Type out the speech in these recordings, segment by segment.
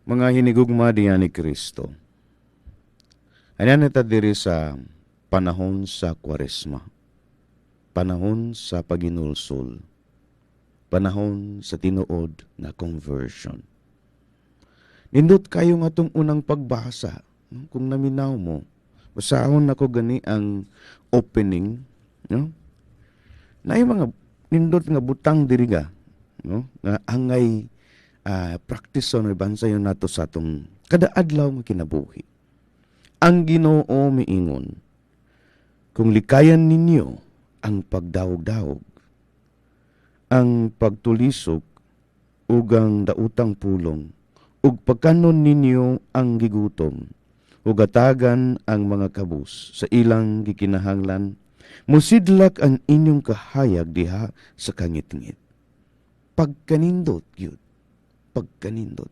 Mga hinigugma diha ni Kristo. Ayan ta diri sa panahon sa Kwaresma. Panahon sa paginulsol. Panahon sa tinuod na conversion. Nindot kayo nga atong unang pagbasa, no? Kung naminaw mo, basahon nako gani ang opening, no? Naay mga nindot nga butang diri ga, no? Nga angay practice on bansayon nato sa atong kada adlaw nga kinabuhi. Ang Ginoo miingon, "Kung likayan ninyo ang pagdawog-dawog, ang pagtulisok ug ang daotang pulong, ug pagkanon ninyo ang gigutom, ug hatagan ang mga kabus sa ilang gikinahanglan, musidlak ang inyong kahayag diha sa kangitngit." Pagkanindot yun. Pagkanindot.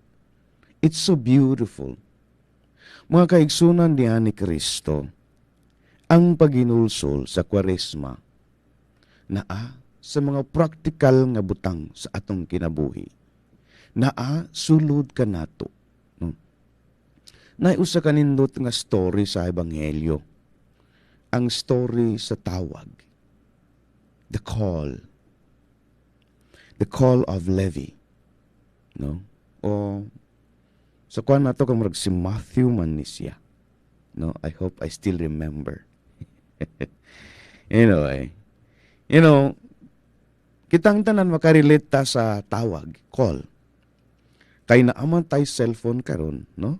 It's so beautiful. Mga kaigsunan diha ni Kristo, ang paginulsol sa Kwaresma naa sa mga practical nga butang sa atong kinabuhi. Naa sulod kanato. No? Naay usa ka nindot nga story sa Ebanghelyo. Ang story sa tawag. The call. The call of Levi. No? O sa kuan nato kung murag si Matthew man ni siya. No, I hope I still remember. Anyway, kitang tanan makarelate ta sa tawag, call. Kay naa man tay cellphone karon, no?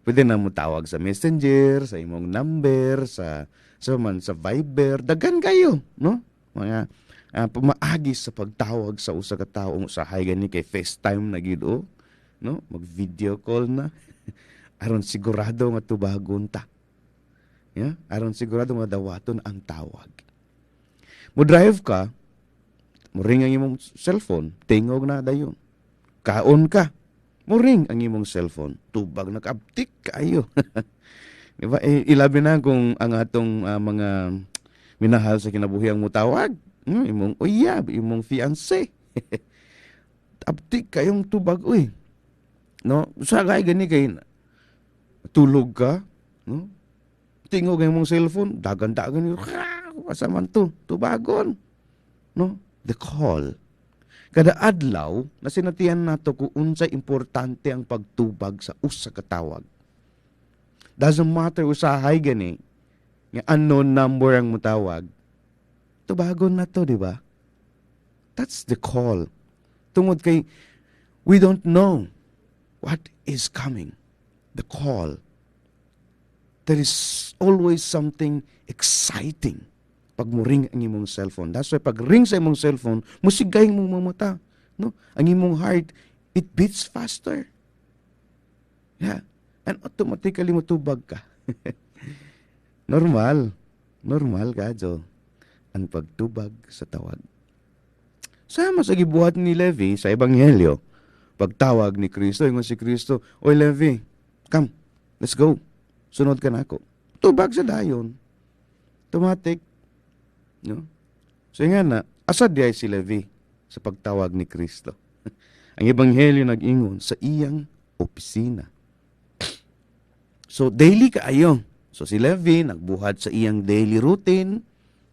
Pwede na mo tawag sa Messenger, sa imong number, sa man sa Viber, daghan kayo, no? Mga pamaagi sa pagtawag sa usa ka tawo. Usahay gani kay FaceTime na gid oh, no? Mag-video call na aron sigurado nga tubagon ta. Yeah? Aron sigurado nga dawaton ang tawag. Mo drive ka, mo ring ang imong cellphone, tingog na dayon. Kaon ka, mo ring ang imong cellphone, tubag na kaabtik kaayo. Di ba? Eh, ilabi na kung ang atong mga minahal sa kinabuhi ang mutawag, imong uyab, imong fiancé. Abtik kayong tubag uy. No? Sa kay gani kay tulog ka, no? Tingog ang imong cellphone, dagan-dagan ni asa man to, tubagon. No? The call. Kada adlaw, nasinatian nato kung unsay importante ang pagtubag sa usa ka tawag. Doesn't matter usahay gani nga unknown number ang mutawag. Tubagon na to, di ba? That's the call. Tungod kay we don't know what is coming. The call. There is always something exciting pag mo ring ang imong cellphone. That's why pag ring sa imong cellphone, musigay imong mga mata. No? Ang imong heart, it beats faster. Yeah. And automatically mutubag ka. Normal. Normal ka, Jo. Ang pagtubag sa tawag. Sama sa gibuhat ni Levi sa Ebanghelyo. Pagtawag ni Kristo, ingon si Kristo, "Oy Levi, come, let's go. Sunod ka nako." Tubag sa dayon. Automatic. No? So nga na, asa diay si Levi sa pagtawag ni Kristo? Ang Ebanghelyo nag-ingon sa iyang opisina. So daily kaayo. So si Levi nagbuhat sa iyang daily routine,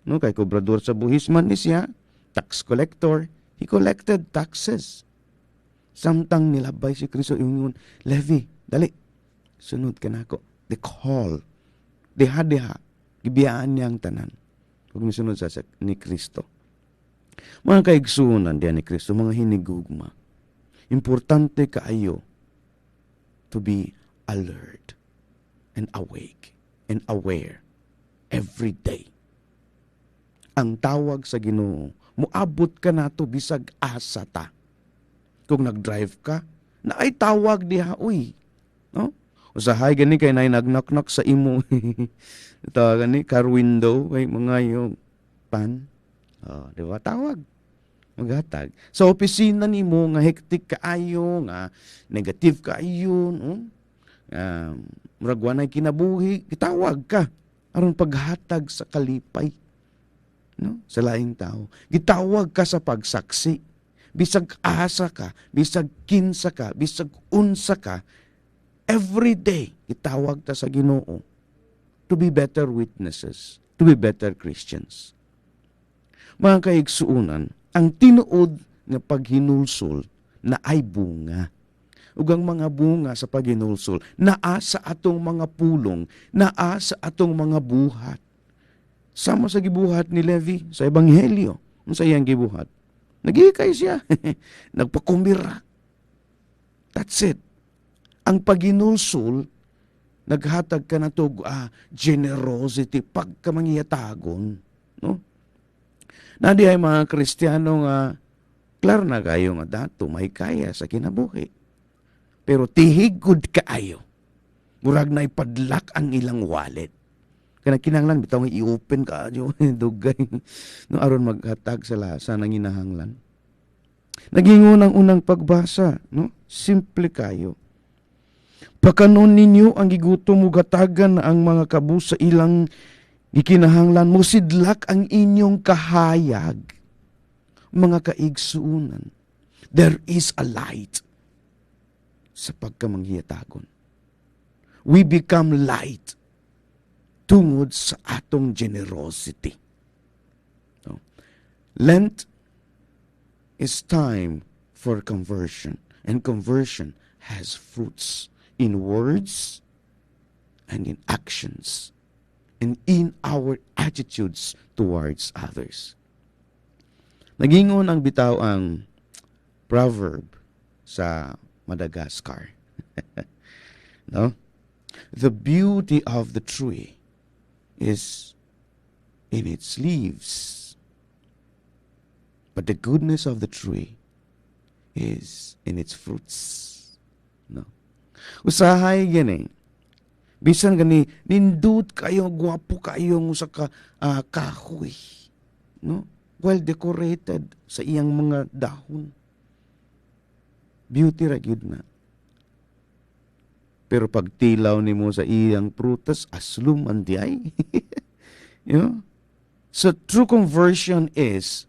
no, kay kobrador sa buhis man ni siya, tax collector, he collected taxes. Samtang nilabay si Kristo, ingon, "Levi, dali. Sunod ka nako." The call. Diha-diha. Gibiyaan niya ang tanan. Kung misunod sa ni Kristo. Mga kaigsunan diyan ni Kristo, mga hinigugma. Importante kaayo to be alert and awake and aware every day. Ang tawag sa Ginoo, muabot ka nato bisag asa ta. Kung nag-drive ka, naay tawag diha uy. No? Usahay gani kay nay nag-knock-knock sa imo. Tawag gani car window kay mga yung pan. Oh, di ba? Tawag. Maghatag. Sa opisina nimo nga hectic kaayo, nga negative kaayo, no? Murag wanay kinabuhi, gitawag ka aron paghatag sa kalipay, no? Sa laing tao. Gitawag ka sa pagsaksi. Bisag asa ka, bisag kinsa ka, bisag unsa ka, every day itawag ta sa Ginoo to be better witnesses, to be better Christians. Mga kaigsuonan, ang tinuod nga paghinulsol naay bunga. Ug ang mga bunga sa paghinulsol naa sa atong mga pulong, naa sa atong mga buhat. Sama sa gibuhat ni Levi sa Ebanghelyo. Unsa iyang gibuhat? Nagihikay siya. Nagpakumira. That's it. Ang paghinulsol, naghatag ka na to generosity, pagkamangiyatagon. No? Naa diay mga Kristiyano nga klar na kayo nga dato may kaya sa kinabuhi. Pero tihigod kaayo. Murag na ipadlock ang ilang wallet. Kana kinahanglan bitaw nga i-open ka dugay, no, aron maghatag sila sa nanginahanglan. Nagingon ang unang pagbasa, no? Simple kayo. "Pakanon ninyo ang gigutom ug hatagan ang mga kabus sa ilang gikinahanglan, mosidlak ang inyong kahayag." Mga kaigsuunan, there is a light sa pagkamanghiyatagon. We become light tungod sa atong generosity. No? Lent is time for conversion, and conversion has fruits in words and in actions and in our attitudes towards others. Nagingon ang bitaw ang proverb sa Madagascar, no? "The beauty of the tree is in its leaves, but the goodness of the tree is in its fruits." No? Usahay gani. Bisan gani nindot kayo, gwapo kayo usa ka kahoy. No? Well decorated sa iyang mga dahon. Beauty ra gyud na. Pero pagtilaw nimo sa iyang prutas, aslom man diay. So true conversion is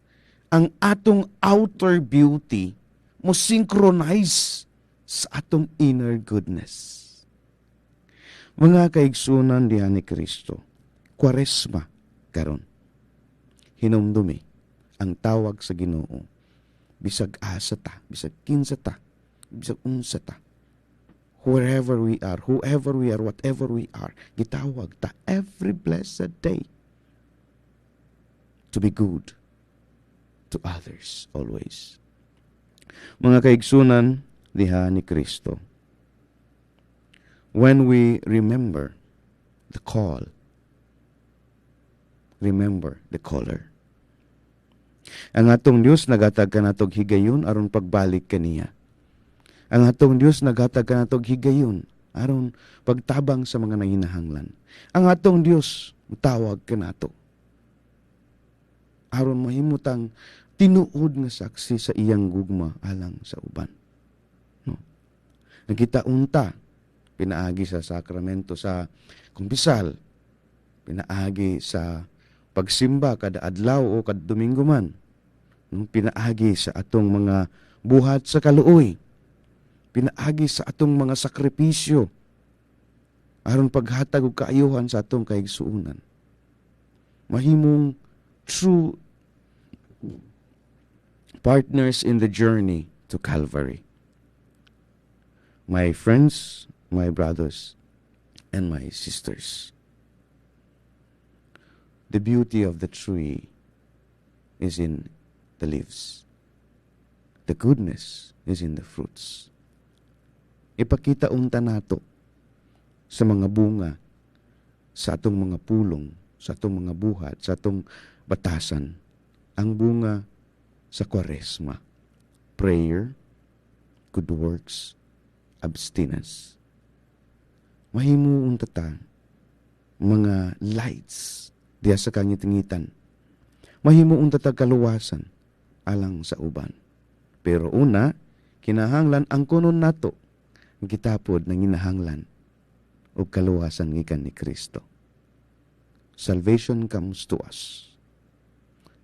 ang atong outer beauty mo synchronize sa atong inner goodness. Mga kaigsunan diha ni Kristo, Kwaresma karon. Hinumdumi ang tawag sa Ginoo. Bisag asa ta, bisag kinsa ta, bisag unsa ta. Wherever we are, whoever we are, whatever we are, gitawag ta every blessed day to be good to others always. Mga kaigsunan diha ni Kristo, when we remember the call, remember the caller. Ang atong Dios nagatag kanatog higayon aron pagbalik kaniya. Ang atong Dios naghatag kanatog higayon aron pagtabang sa mga nanginahanglan. Ang atong Dios tawag kanato aron mahimutang tinuod nga saksi sa iyang gugma alang sa uban. No? Nakita unta pinaagi sa sakramento sa kumpisal, pinaagi sa pagsimba kada adlaw o kada Domingo man, no? Pinaagi sa atong mga buhat sa kaluoy, pinaagi sa atong mga sakripisyo aron paghatag og kaayuhan sa atong kaigsuonan. Mahimong true partners in the journey to Calvary. My friends, my brothers, and my sisters, the beauty of the tree is in the leaves. The goodness is in the fruits. Ipakita unta nato sa mga bunga, sa atong mga pulong, sa atong mga buhat, sa atong batasan, ang bunga sa Kwaresma. Prayer, good works, abstinence. Mahimo unta ta mga lights diha sa kangit-ngitan. Mahimo unta ta kaluwasan alang sa uban. Pero una, kinahanglan ang kunon nato gitapod ng inahanglan og kaluwasan gikan ni Kristo. Salvation comes to us.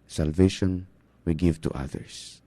Salvation we give to others.